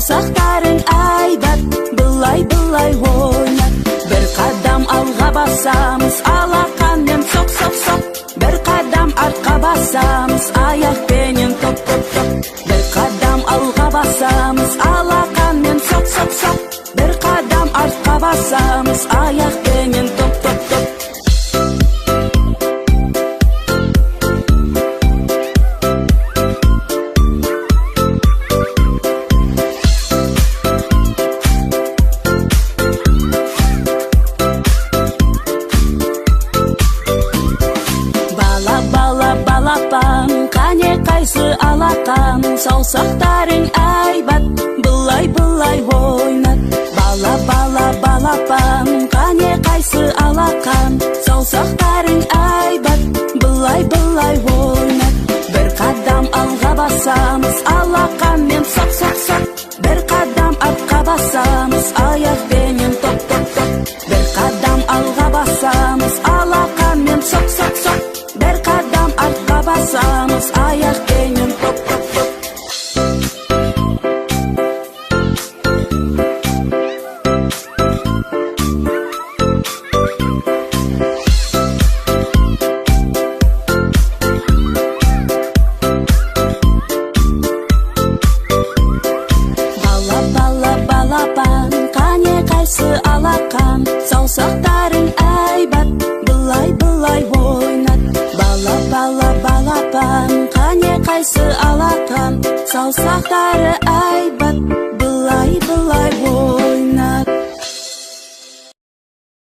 Саусақтарың әйбат, былай-былай ойнат. Бір қадам алға басамыз, алақанмен соқ, соқ, соқ. Бір қадам артқа басамыз, аяқпенен топ, топ, топ. Бір қадам алға басамыз, алақанмен соқ, соқ, соқ. Бір қадам артқа басамыз, аяқпенен топ, топ, топ. Бала, бала, балапан, қане қайсы алақан? Саусақтарың әйбат, былай-былай ойнат. Бала, бала, балапан, қане қайсы алақан? Саусақтарың әйбат, былай-былай ойнат. Бір қадам алға басамыз, алақанмен соқ, соқ, соқ. Бір қадам артқа басамыз, аяқпенен топ, топ, топ. Бір қадам алға басамыз, алақанмен соқ, соқ, соқ. Бір қадам артқа басамыз, аяқпенен топ, топ, топ. Бала, бала, балапан, қане қайсы алақан? Саусақтарың әйбат, былай-былай ойнат. Бала, бала, балапан, қане қайсы алақан? Саусақтары әйбат.